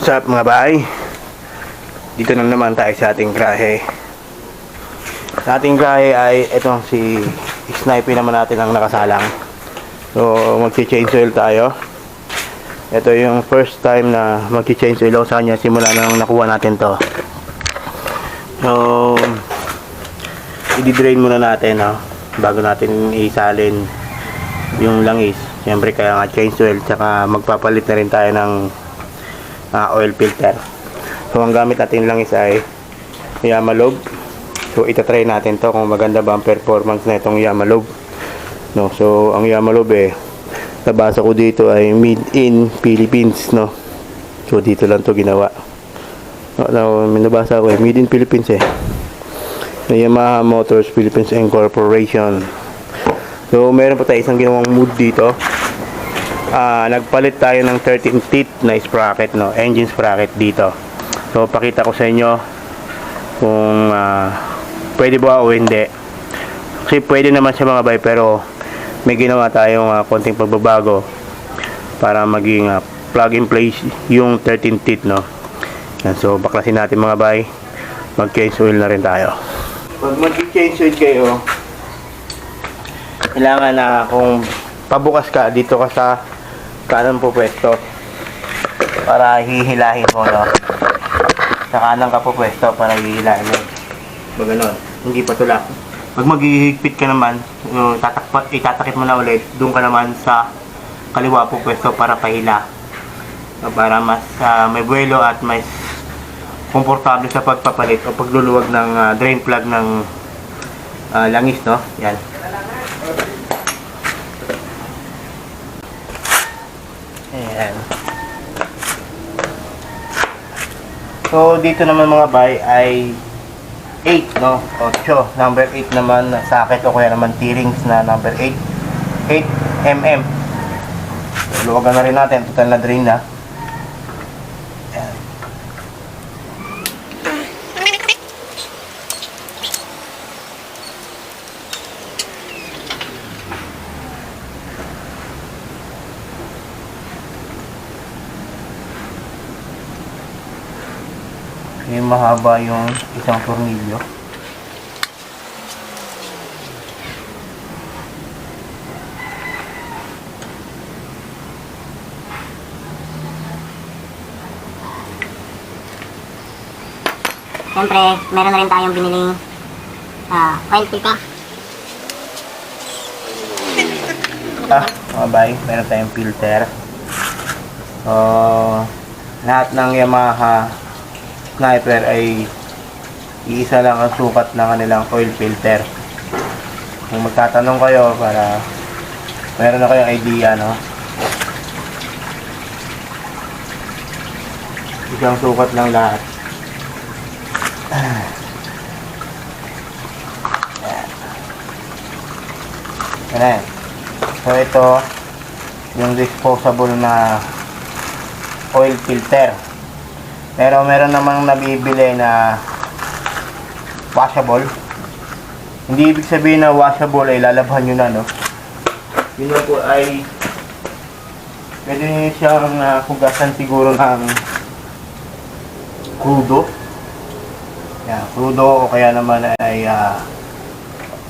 What's up mga bay? Dito na naman tayo sa ating grahe. Sa ating grahe ay itong si Sniper naman natin ang nakasalang. So magchi-change oil tayo. Ito yung first time na magchi-change oil ako sa kanya simula nang nakuha natin to. So i-drain muna natin bago natin isalin yung langis. Siyempre kaya nga change oil, tsaka magpapalit na rin tayo ng oil filter. So ang gamit natin langis ay Yamalog. So itatry natin to kung maganda ba ang performance na itong Yamalog. No, so ang Yamalog nabasa ko dito ay made in Philippines, no. So dito lang to ginawa. No, nabasa ko made in Philippines Yamaha Motors Philippines Incorporation. So meron pa tayo isang ginawang mood dito. Nagpalit tayo ng 13 teeth na sprocket, no, engine sprocket dito. So pakita ko sa inyo kung pwede ba o hindi. Kasi pwede naman siya mga bay, pero may ginawa tayong konting pagbabago para maging plug and play yung 13 teeth, no. Yan, so baklasin natin mga bay. Mag-change oil na rin tayo. Pag mag-change oil kayo, kailangan na kung pabukas ka, dito ka sa kanan po pwesto para hihilahin mo, no. Sa kanan ka po pwesto para hihilahin mo. Ganon, hindi patulak. Pag maghihigpit ka naman, itatakip mo na ulit, doon ka naman sa kaliwa po pwesto para pahila. Para mas may buwelo at mas komportable sa pagpapalit o pagluluwag ng drain plug ng langis, no. Yan. Ayan. So dito naman mga bay ay 8, no, 8, number 8 naman na socket o kaya naman T-rings na number 8 mm. So luwagan na rin natin, total na drain na. Ayan. Yung mahaba yung isang tornilyo. Siyempre, meron na rin tayong biniling oil filter. Mga bay, meron tayong filter. Lahat ng Yamaha Sniper ay iisa lang ang sukat ng kanilang oil filter. Kung magtatanong kayo, para meron na kayong idea, no. Isang sukat lang lahat. Ayan. So ito yung disposable na oil filter. Pero meron namang nabibili na washable. Hindi ibig sabihin na washable ay lalabhan nyo na, no. Yun po ay pwede siyang hugasan siguro ng crudo. Yan, crudo o kaya naman ay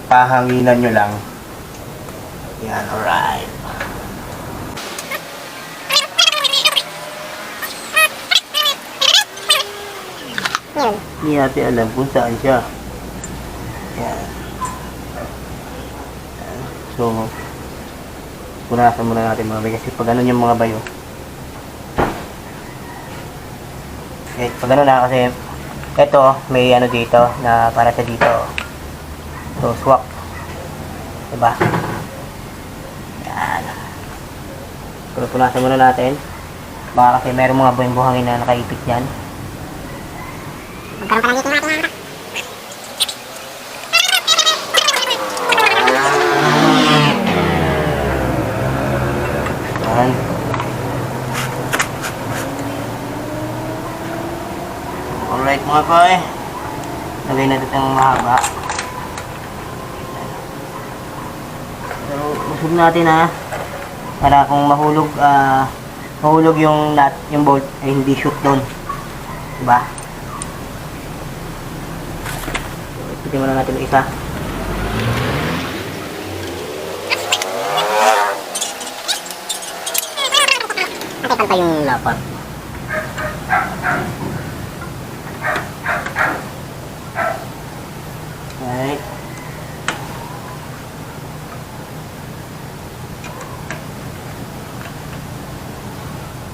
pahanginan nyo lang. Yan, alright. Hindi natin alam kung saan siya. Yan. So punasan muna natin mga bay, kasi pag ano yung mga bayo. Okay, pag ano na, kasi ito may ano dito na para sa dito. So swak, diba? Yan. So punasan muna natin, baka kasi meron mga buhangin na nakaipit yan. Magkaroon pa lang dito natin mga Yan. Alright mga boy, lagay natin ang mahaba. So usog natin para kung mahulog mahulog yung nut, yung bolt ay hindi shoot doon. Diba? Ipiti muna natin yung isa. Nakikita yung lapot. Right.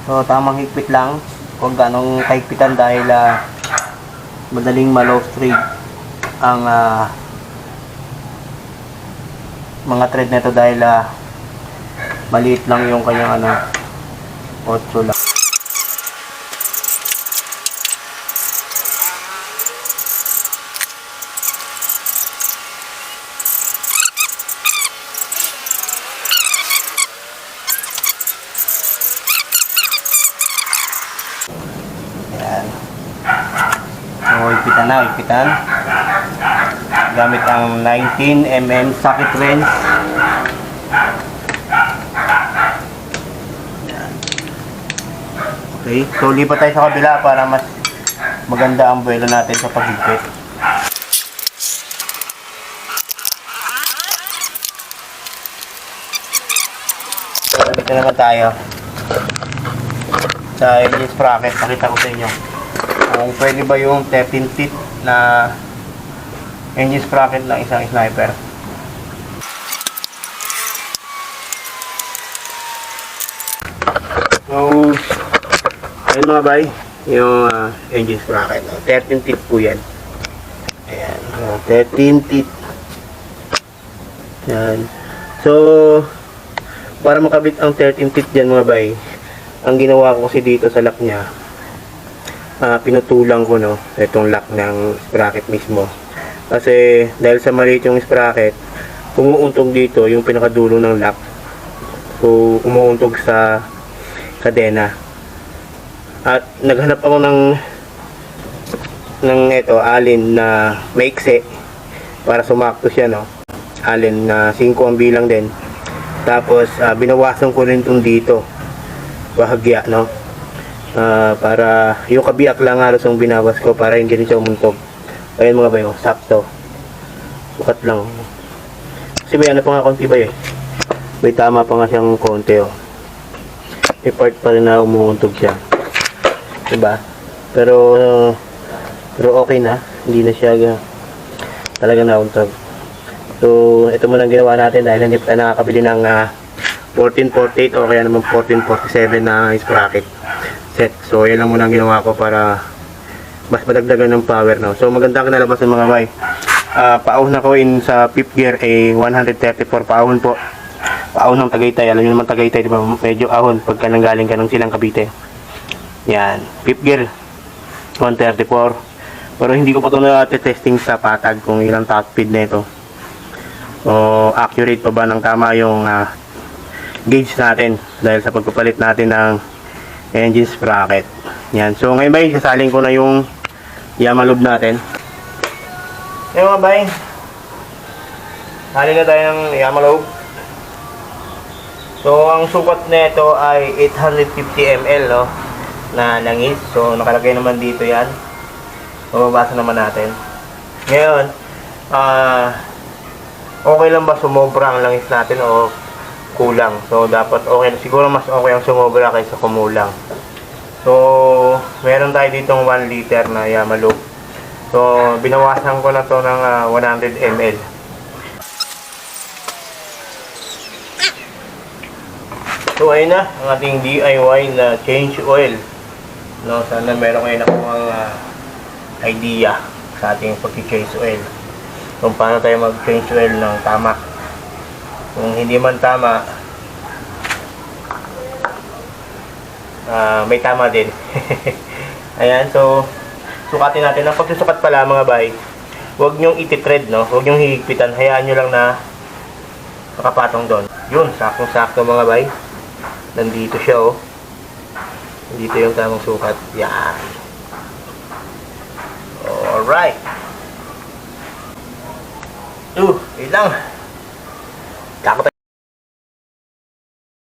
So, tamang higpit lang. Huwag ganong kahigpitan dahil madaling ma-low thread ang mga thread nito dahil maliit lang yung kanyang 8 lang. Ayan. So, ipitan. Gamit ang 19mm socket wrench. Ayan. Okay, so lipat tayo sa kabila para mas maganda ang buwelo natin sa paghigpit. So, dito naman tayo sa engine sprocket. Pakita ko sa inyo kung pwede ba yung 13 teeth na engine sprocket ng isang sniper. So, ayun mga bay, yung engine sprocket. 13 teeth po yan. Ayan, 13 teeth. Ayan. So, para makabit ang 13 teeth dyan mga bay, ang ginawa ko kasi dito sa lock niya, pinutulang ko itong lock ng sprocket mismo. Kasi dahil sa maliit yung sprocket, umuuntog dito yung pinakadulo ng lock. So, umuuntog sa kadena. At naghanap ako ng alin na maiksi para sumakto siya, alin na 5 ang bilang din. Tapos binawasan ko rin itong dito bahagya, para yung kabiyak lang halos ang binawas ko para hindi rin siya umuntog. Ayun mga bayo, sakto. Sukat lang. Kasi may pa nga konti ba may tama pa nga siyang konti may part pa rin na umuuntog siya, diba? Pero okay na, hindi na siya talaga nauntog. So ito muna ang ginawa natin dahil hindi pa nakakabili ng 1448 o kaya naman 1447 na sprocket set. So yan lang muna ang ginawa ko para mas madagdagan ng power. So maganda ang kinalabasan mga bay. Paahon ko in sa fifth gear 134 paahon po. Paahon ng Tagaytay. Alam niyo naman Tagaytay, di ba? Medyo ahon pagka nanggaling ka ng Silang Cavite. Yan, fifth gear 134. Pero hindi ko pa ito na-testing sa patag kung ilang top speed na ito. O accurate pa ba ng tama yung gauge natin dahil sa pagpapalit natin ng engine sprocket. Yan. So ngayon bay, sasalin ko na yung Yamalobe natin. Ngayon mga bay, salin na tayo ng Yamalobe. So ang sukat nito ay 850 ml na langis. So nakalagay naman dito yan. So babasa naman natin. Ngayon, okay lang ba sumobra ang langis natin o kulang? So dapat okay, siguro mas okay ang sumobra kaysa kumulang. So meron tayo ditong 1 liter na Yamalobe. So binawasan ko na to ng 100 ml. So ayun na ang ating DIY na change oil. Sana meron kayo nakuhang idea sa ating pag-change oil. Kung paano tayo mag-change oil ng tama. Kung hindi man tama, may tama din. Ayan, so sukatin natin. Ang pagsusukat pala mga bay, huwag nyong iti-thread, huwag nyong hihigpitan. Hayaan nyo lang na makapatong doon. Yun, saktong-sakto mga bay. Nandito siya Dito yung tamang sukat. Yan. Alright. Ilang. Takot